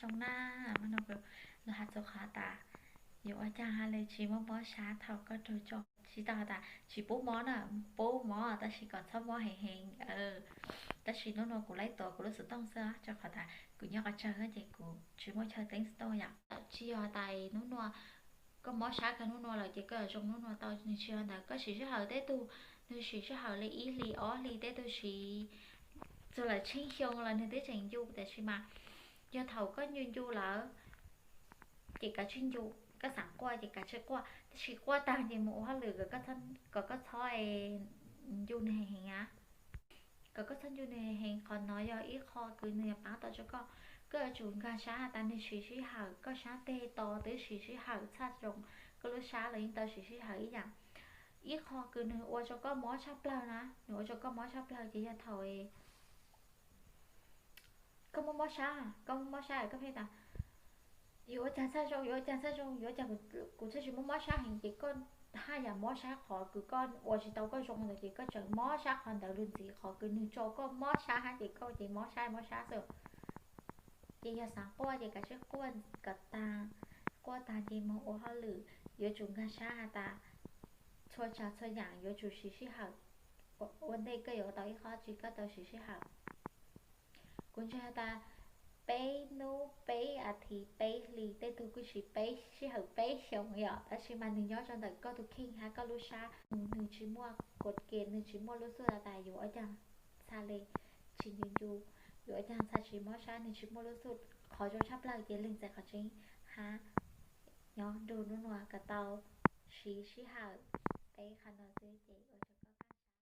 Zoo na, mas no los has txog qhov tas yuav ua cas ha le tsis muaj mob sab thaum koj raug tso, tsis tau has tas tsis pub mob na, pub mob tab sis kom txhob mob heev heev. Tab sis hnub nua kuv laib tuav kuv lub xov tooj xwb, rau qhov tas kuv nyob qhov tsawg ces kuv tsis muaj chaw teeb xov tooj yom. Tsis yog tas hnub nua koj mob sab kawg hnub nua lawm ces koj yuav zoo hnub nua tau, nws tsis yog ntawd. Koj siv sij hawm, tej tug nws siv sij hawm li ib hlis ob hlis, tej tug siv txog lawm tsheej xyoo los nws twb tseem ncu, tiam sis mas yog thaum koj ncu ncu lawm ces kav tsij ncu, koj xav quaj ces kav tsij quaj, tab sis quaj tag ces mus ua hauj lwm, kom koj txhob ncu nws heev heev na. Kom koj txhob ncu nws heev heev, qhov no yog ib qho kws nws yuav pab tau rau koj. Koj yuav tsum nkag sab has tas nws siv sij hawm, koj sab teg to twb siv sij hawm tshaj zoo, koj lub sab los yeej tau siv sij hawm ib yam. Ib qho kws nws ua rau koj mob tshaj plawg na, nws ua rau koj mob tshaj plawg ces yog thaum koj muaj mob sab, koj muaj mob sab koj pheej tas yuav ua cas txhaj zoo, yuav ua cas txhaj zoo, yuav ua cas kuv txhaj tsis muaj mob sab heev, ces koj haj yam mob sab qhov kws koj ua tsis tau koj zoo ntawd ces koj tseem mob sab qhov ntawd lug ntxiv, qhov kws nws tso koj mob sab hab ces koj ces mob sab mob sab xwb. Ces yog xav quaj ces kav tsij quaj kom tag, quaj tag ces moog ua hauj lwm. Yuav tsum nkag sab has tas txhua tsav txhua yam yuav tsum siv sij hawm. Ua ntej koj yuav ua tau ib qho tsi koj tau siv sij hawm. Kuv ntseeg has tas peb hnub peb as thiv peb hlis, tej tug kuj siv peb sij hawm peb xyoo yom, tab sis mas nws nyob rau ntawm koj tus kheej hab koj lub sab. Nws tsis muaj kuv ke, nws tsis muaj lub txuj tas yuav ua cas txha le tsis ncu ncu, yuav ua cas txha tsis mob sab, nws tsis muaj lub txuj. Qhov zoo tshaj plawg ces leeg txais qhov tseeb hab nyob nrug nub nua kom tau siv sij hawm peb qhov no xwb ces